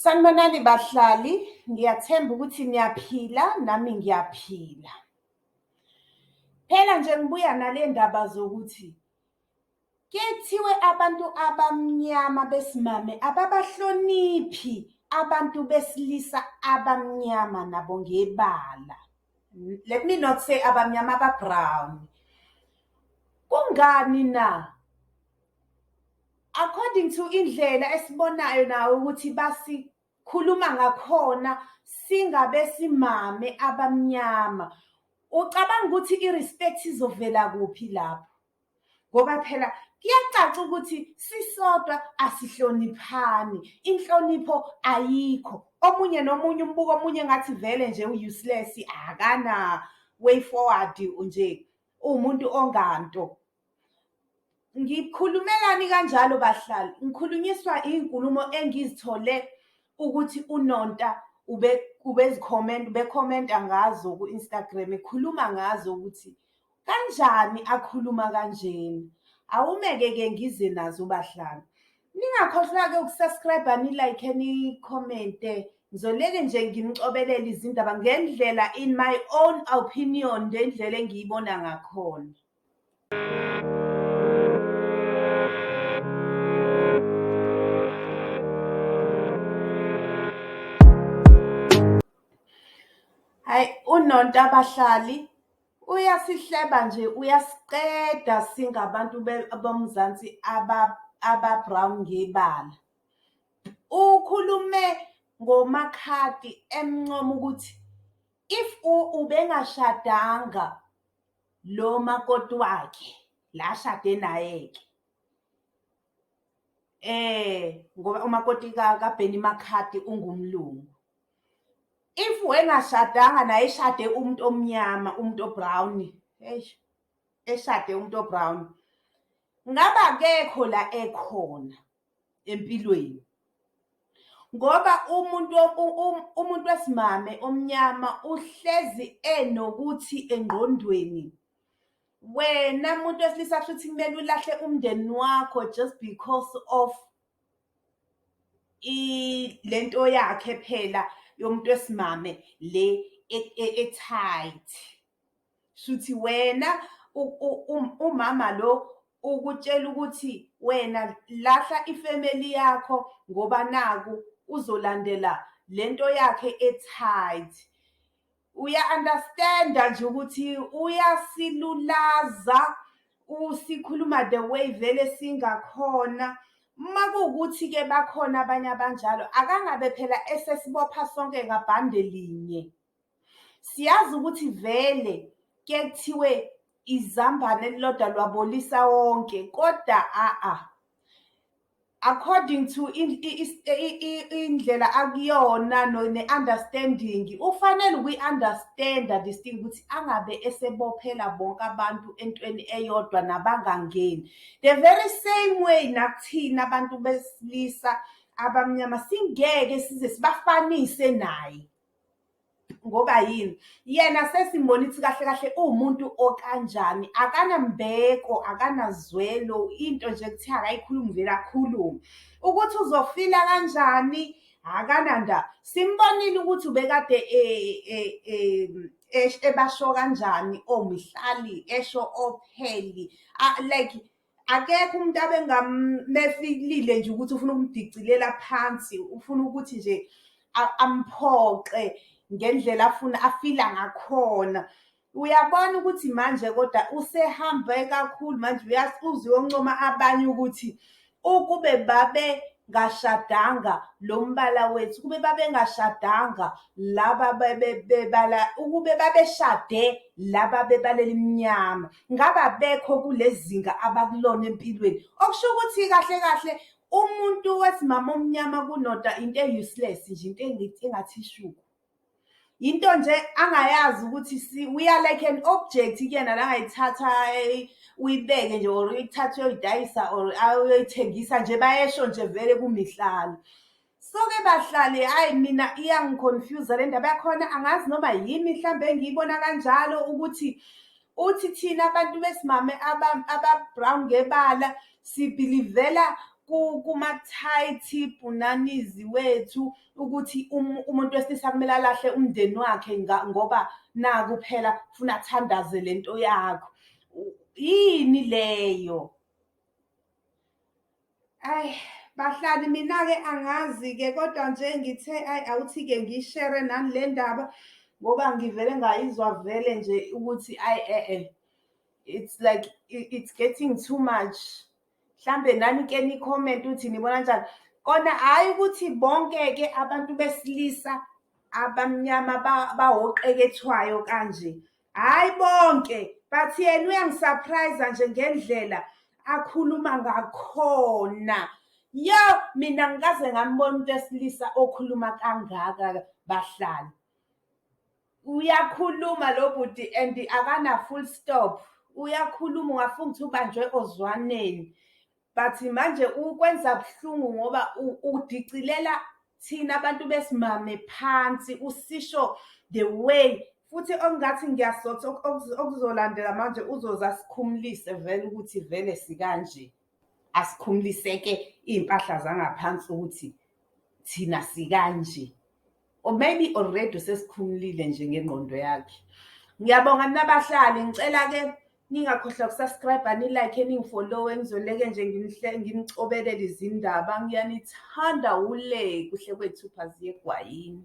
Sanibonani bahlali, ngiyathemba ukuthi niyaphila nami ngiyaphila. Phela nje ngibuya nale ndaba zokuthi kuye kuthiwe abantu abamnyama besimame ababahloniphi abantu besilisa abamnyama nabo ngebala. Let me not say abamnyama, aba-brown. Kungani na? According to indlela esibonayo nawo ukuthi basikhuluma ngakhona singabesimame abamnyama, ucabanga ukuthi i-respect izovela kuphi lapho? Ngoba phela kuyacaca ukuthi sisodwa asihloniphani, inhlonipho ayikho. Omunye nomunye umbuka omunye engathi vele nje u-useless, akana-way forward nje, uwumuntu onganto. Ngikhulumelani kanjalo bahlali? Ngikhulunyiswa iy'nkulumo engizithole ukuthi uNonta ubekhomenta ngazo ku-Instagram, ekhuluma ngazo ukuthi kanjani akhuluma kanjena. Awume-ke ke ngize nazo bahlali. Ningakhohlwa-ke uku-subscribe-a, ni-like-e, nikhomente. Ngizoleke nje nginicobelele izindaba ngendlela, in my own opinion, ngendlela engiyibona ngakhona. Hhayi, uNonto abahlali uyasihleba nje, uyasiqeda singabantu boMzansi aba-brown ngebala. Ukhulume ngoMakhadi emncoma ukuthi if ubengashadanga lo makoti wakhe la ashade naye-ke, ngoba umakoti kaBenny McCarthy ungumlungu. If wayengashadanga naye eshade umuntu omnyama, umuntu o-brown, eish, eshade umuntu o-brown, ngabe akekho la ekhona empilweni. Ngoba umuntu umuntu wesimame omnyama uhlezi enokuthi engqondweni, wena muntu wesilisa kushuthi kumele ulahle umndeni wakho just because of lento yakhe phela yomuntu wesimame le e-tight. Shuthi wena umama lo ukutshela ukuthi wena lahla ifemeli yakho ngoba naku uzolandela lento yakhe e-tight. Uya-understand-a nje ukuthi uyasilulaza, usikhuluma the way vele singakhona. Uma kuwukuthi-ke bakhona abanye abanjalo, akangabe phela esesibopha sonke ngabhande linye. Siyazi ukuthi vele kuye kuthiwe izambane elilodwa lwabolisa wonke, kodwa a-a according to indlela akuyona ne-understanding, ufanele ukuyi-understand-a this thing ukuthi angabe esebophela bonke abantu entweni eyodwa nabangangeni. The very same way nakuthina abantu besilisa abamnyama singeke size sibafanise naye. Ngoba yini? Yena sesimbona ukuthi kahle kahle uwumuntu okanjani, akanambeko, akanazwelo, into nje kuthiwa akayikhulumi uvele akhulume. Ukuthi uzofila kanjani, akanandaba. Simbonile ukuthi ubekade ebasho kanjani oMihlali, esho oPheli, like akekho umuntu abengamefikile nje ukuthi ufuna ukumdicilela phansi, ufuna ukuthi nje amphoxe ngendlela afuna afila ngakhona. Uyabona ukuthi manje kodwa usehambe kakhulu manje uze uyoncoma abanye ukuthi ukube babengashadanga lo mbala wethu, ukube babengashadanga laba bebala, ukube babeshade laba bebala elimnyama, ngabe abekho kule zinga abakulona empilweni. Okusho ukuthi kahle kahle umuntu wesimame omnyama kunoda into e-useless nje, into engathi shu. Into nje angayazi ukuthi we are like an object kuyena la angayithatha uyibeke nje or uyithathe uyoyidayisa or uyoyithengisa nje bayesho nje vele kumihlalo. So-ke bahlali, hhayi mina iyangi-confuse-a le ndaba yakhona, angazi noma yimi mhlawumbe engiyibona kanjalo ukuthi uthi thina abantu besimame aba-brown ngebala sibhilivela. Kuma-tight punanizi wethu ukuthi umuntu wesilisa kumele alahle umndeni wakhe ngoba naku phela funa athandaze lento yakho. Yini leyo? Ayi, bahlali mina-ke angazi-ke kodwa nje ngithe ayi awuthi-ke ngishere nani le ndaba ngoba ngivele ngayizwa vele nje ukuthi ayi e-e, it's like it's getting too much. Mhlambe nani ke ni-comment ukuthi nibona kanjani. Kona hhayi ukuthi bonke-ke abantu besilisa abamnyama bawoqekethwayo kanje. Hhayi bonke, but yena uyangi-surprise-a nje ngendlela akhuluma ngakhona. Yo, mina angikaze ngambona umuntu wesilisa okhuluma kangaka bahlali. Uyakhuluma lo bhuti and akana full stop. Uyakhuluma ungafunga ukuthi ubanjwe ozwaneni. But manje ukwenza buhlungu ngoba udicilela thina abantu besimame phansi, usisho the way futhi okungathi ngiyasotha okuzolandela manje uzoze asikhumulise vele ukuthi vele sikanje. Asikhumuliseke iy'mpahla zangaphansi ukuthi thina sikanje. Or maybe already usesikhumulile nje ngengqondo yakhe. Ngiyabonga nina bahlali, ngicela-ke ningakhohlwa uku-subscribe, ni-like, ningi-follow-e, ngizoleke nje nginicobelele izindaba. Ngiyanithanda ule kuhle kwey'thupha ziye egwayini.